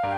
Khaub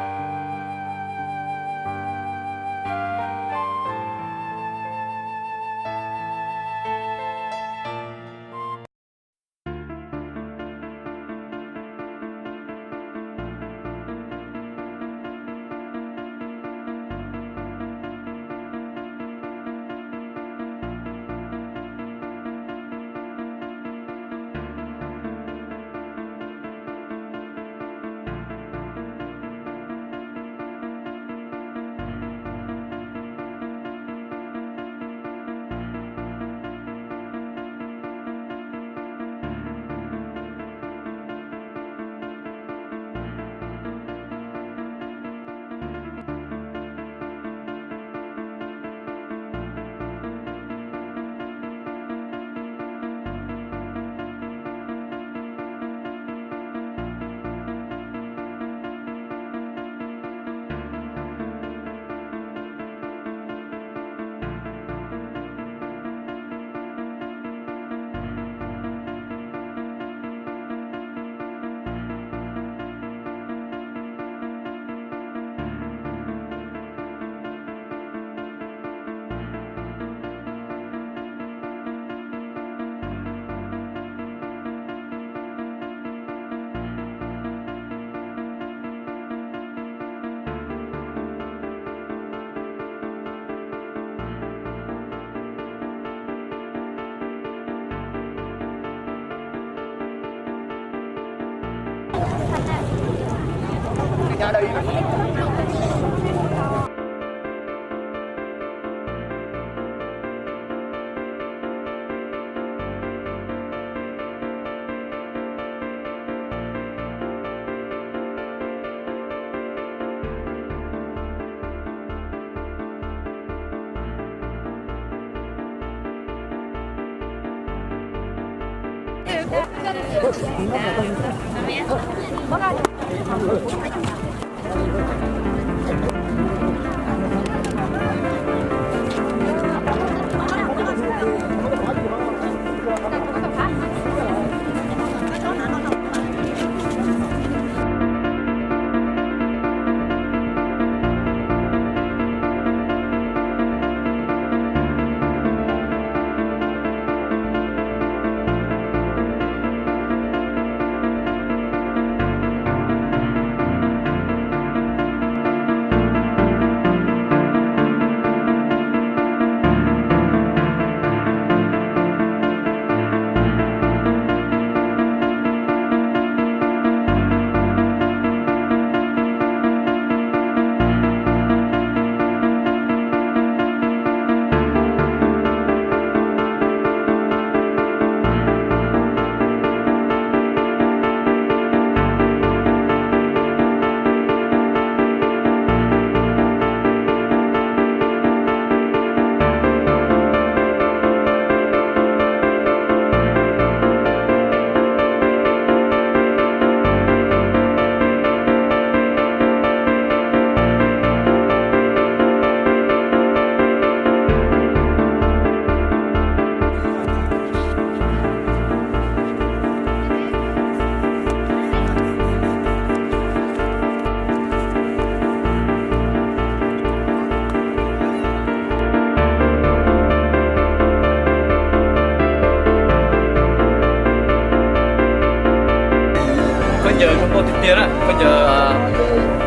ncaws zoo nkauj tiag tiag na, khaub ncaws,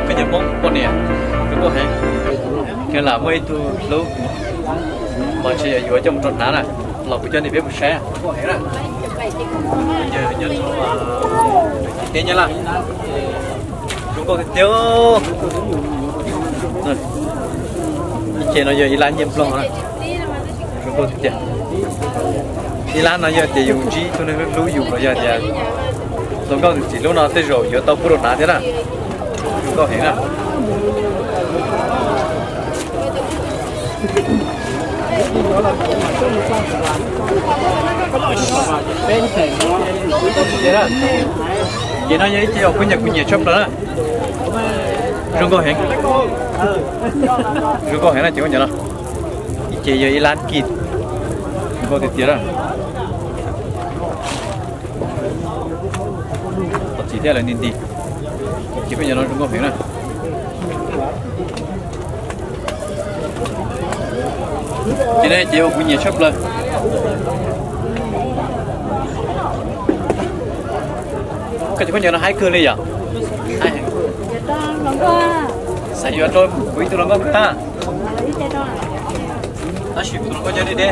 khaub ncaws Hmoob poj niam zoo nkauj heev. Kiag lam muaj ib tug hlub, mas tsis yuav coj mus rau hnav na, los kuv coj nej peb mus saib. Teb Nyab Laj zoo nkauj tiag tiag. Ib ce no yog ib lab nyiaj nplog na, zoo nkauj tiag tiag. Ib lab no yog tias yus ntsib ib tug neeg hlub yus los yog tias hluas nkauj ntxim hlub no tej zaum yuav tau pub rau hnav thiab na. Zoo nkauj heev na. Ces no yog ib ce uas kuv nyiam, kuv nyiam tshaj plaws na. Zoo nkauj heev. Zoo nkauj heev na ces ua ntawm no. Ib ce yog ib lab kis. Zoo nkauj tiag tiag na. Qhov txiv thiab lawv nti nti. Ces khaub ncaws no zoo nkauj heev na. Ces ne ces ua kuv nyiam tshaj plaws. Koj cov khaub ncaws no haib kawg li yom. Xav yuav rau kuv ib tug hluas nkauj tag. Tab sis kuv tus hluas nkauj nyob deb deb.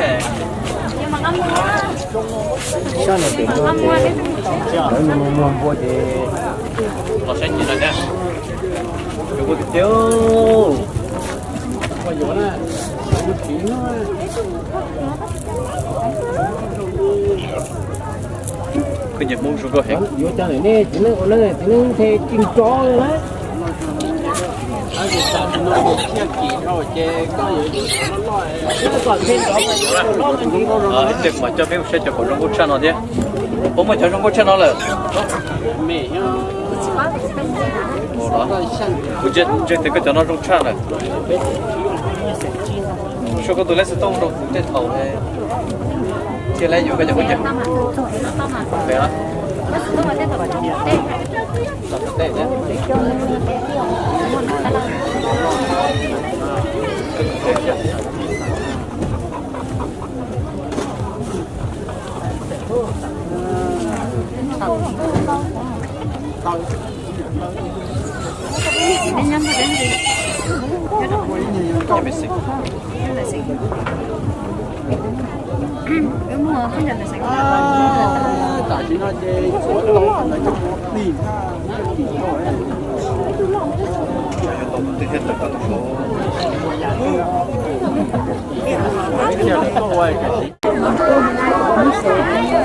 Los saib ntsis no thiab. Zoo nkauj tiag tiag. Koj nyiam Hmoob zoo nkauj heev. Ib pliag kuv mam coj peb mus saib cov kaum zoo nkauj tshaj no thiab. Puas muaj cov zoo nkauj tshaj no lawm? Kuv ntsia ntsia tias koj cov no zoo tshaj lawm. Suav koj tus lej xov tooj rau kuv tej thaum thiaj li yuav koj cov khaub ncaws.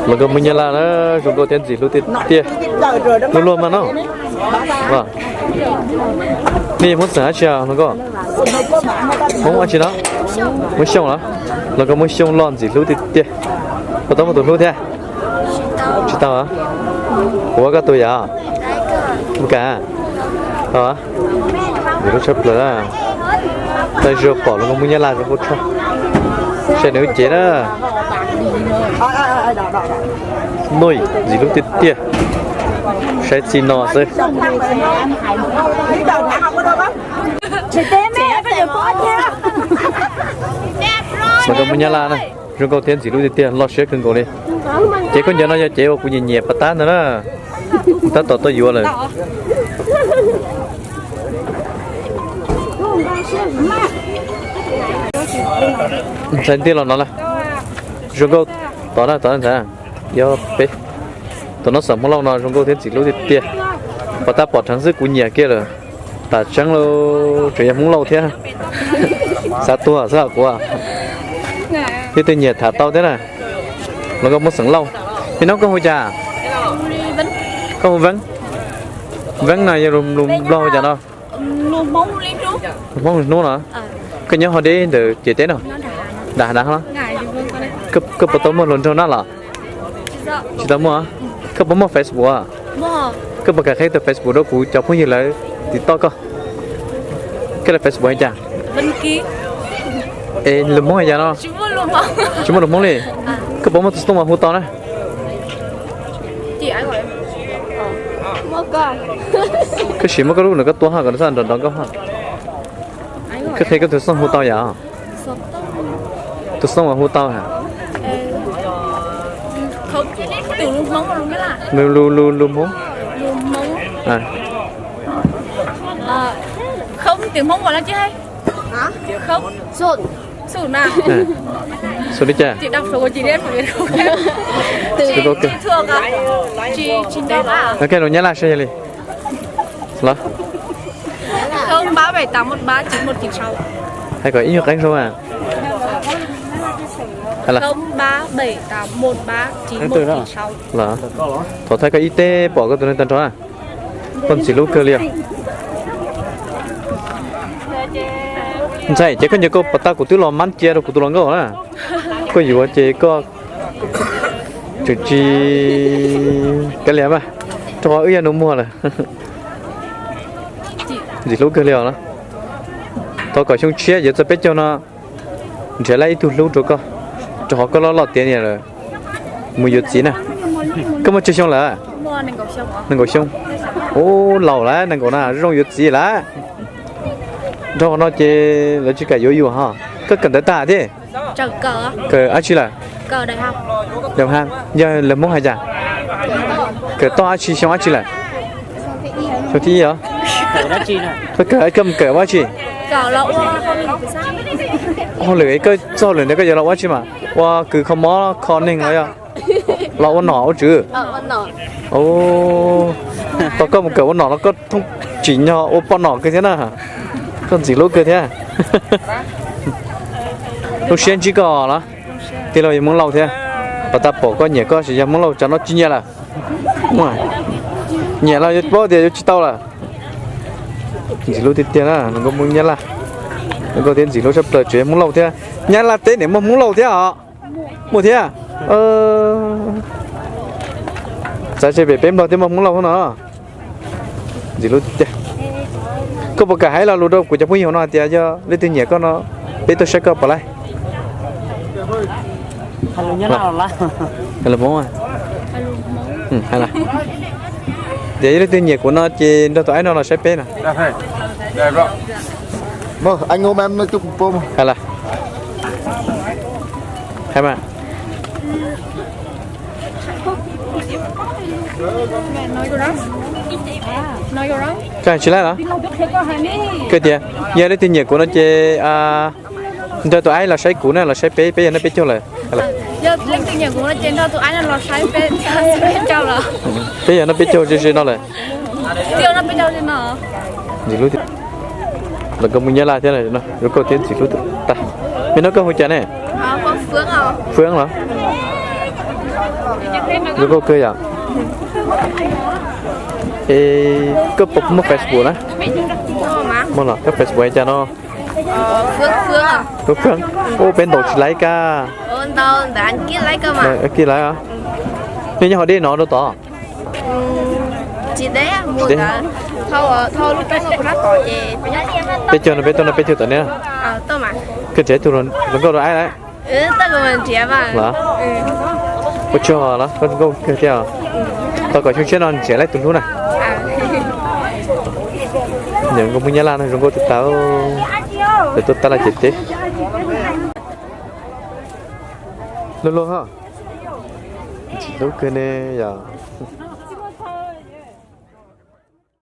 Hluas nkauj Hmoob Nyab Laj na, zoo nkauj thiab ntxim hlub tiag tiag. Luag luag mas no. Nej yog Hmoob xeem dab tsi hluas nkauj? Hmoob dab tsi no? Hmoob Xyooj los? Hluas nkauj Hmoob Xyooj loj ntxim hlub tiag tiag. Puas tau muaj tus hlub thiab? Tsis tau. Kuv ua koj tus yom? Mus kam. Tau. Ntxim hlub tshaj plaws. Tau zoo pom hluas nkauj Hmoob Nyab Laj zoo nkauj tshaj. Saib nws lub cev na. Nuj, ntxim hlub tiag tiag. Saib txij no xwb. Hluas nkauj Hmoob Nyab Laj na, zoo nkauj thiab ntxim hlub tiag tiag, loj siab kawg nkaus li. Cev khaub ncaws no yog cev uas kuv nyiam nyiam pas tab ntag na. Tab tom tau yuav lawm. Ntxhais ntiag los no lawm. Zoo nkauj, tod na, tod na ntxhais. Yog peb tus no xeem Hmoob Lauj no zoo nkauj thiab ntxim hlub tiag tiag. Pas tab pom dheev xwb kuv nyiam kiag lawm. Tam tseeb lauj, tseem yog Hmoob Lauj thiab. Xav tuag xwb os kuv. Thiab tej nyiam tham tau thiab na. Los koj muab xeem Lauj. Peb no koj hu cas? Koj hu Veeb. Veeb no yog lus Nplog hu cas no? Hmoob hnub no. Koj nyob ho deb ntawm ciam teb no? Dag dag no. Koj puas tau muaj hluas nraug na los? Tsis tau muaj. Koj puas muaj Facebook? Koj puas kam qhib tau Facebook rau kuv cov phooj ywg lawv tiv toj koj? Koj lub Facebook hais cas? Es lus Hmoob hais cas no? Tsis muaj lus Hmoob li. Koj puas muaj tus xov tooj mas hu tau na? Koj sim muab koj lub ntawm koj tua ho kom nws txhob nrov nrov nkauj ho. Koj qhia koj tus xov tooj hu tau yom? Tus xov tooj mas hu tau ha. Lus, lus, lus Hmoob. Xus li cas? Lus Nyab Laj saib yog li. Los, hais kom ib nyuag qeeb saud. Los, thov thaij koj ib teg pom koj tus neeg tag nrho na. Koj ntxim hlub kawg li os. Ntxhais, ces koj nco koj pas tab kuv twb los mab cia rau kuv tus hluas nkauj na. Koj yuav ces koj tseem tsis kav liam mas, rau qhov wb yog nus muag lawm. Ntxim hlub kawg li os. Thov kom xyoo tshiab yuav txog peb caug no nrhiav lawm ib tug hlub rau koj, rau qhov koj loj loj tiav ni lawm, mus yuav txiv na. Koj muaj tsawg xyoo lawm? Nees nkaum xyoo. Ub, laus lawm, nees nkaum na zoo yuav txiv lawm. Rau qhov no ces lawv tsis kam yuav yus ho. Koj kawm ntawv tag thiab? Kawm dab tsi lawm? Yog lawv Hmoob hais cas? Kawm toj dab tsi, xyoo dab tsi lawm? Xyoo thib ib os. Koj kawm, koj mus kawm ua dab tsi? Hauj lwm, koj txoj hauj lwm ntawd koj yuav los ua dab tsi mas? Ua kws kho mob kho neeg los yog los ua nom ua tswv? Tau koj mus kawm ua nom los koj thooj tsim nyog ua poj nom kawg thiab na. Koj ntxim hlub kawg thiab. Zoo siab ntsib koj los. Tij laug yog Hmoob Lauj thiab. Pas tas pom koj nyiam koj, yog Hmoob Lauj tsam no tsis nyiam lawm. Nyiam los yuav paub tias yuav tsis tau lawm. Ntxim hlub tiag tiag na, hluas nkauj Hmoob Nyab Laj. Hluas nkauj thiab ntxim hlub tshaj plaws, tseem yog Hmoob Lauj thiab. Nyab Laj teb niam muaj Hmoob Lauj thiab os. Muaj thiab. Xav se pem peb Nplog thiaj muaj Hmoob Lauj no. Ntxim hlub tiag tiag. Koj puas kam hais lo lus rau kuv cov phooj ywg hauv no hais tias yog leej twg nyiam koj no peb tuaj saib koj puas laib? Tias yog leej twg nyiam kuv no ces nrog tus aib no los saib peb no. Hais mas. Koj hais tsis laib los? Koj tias yog leej twg nyiam kuv no ces nrog tus aib los saib kuv na, los saib peb, peb yog noj peb caug lawm. Peb yog noj peb caug ze ze no lawm. Ntxim hlub tiag. Los koj mus Nyab Laj thiab, zoo nkauj thiab ntxim hlub tag. Me no koj hu cas ne? Fwab los? Zoo nkauj kawg yom. Es koj puas muaj Facebook na? Muaj los, koj Facebook hais cas no? Fwab, ua peb ntaus tsis laib kab. Kij laib os. Nej nyob hauv dej no rau tod? Peb caug no peb tuaj no peb caug tom ne. Koj nrhiav ib tug hluas nkauj rau aib lawm. Los? Ua tsaug los, koj zoo nkauj kawg thiab. Tau kom xyoo tshiab no nrhiav laib tus hlub na. Yog nkauj Hmoob Nyab Laj no zoo nkauj tiag tas. Lawv tuaj tab laj ces teb. Luag luag ho. Ntxim hlub kawg ne yom.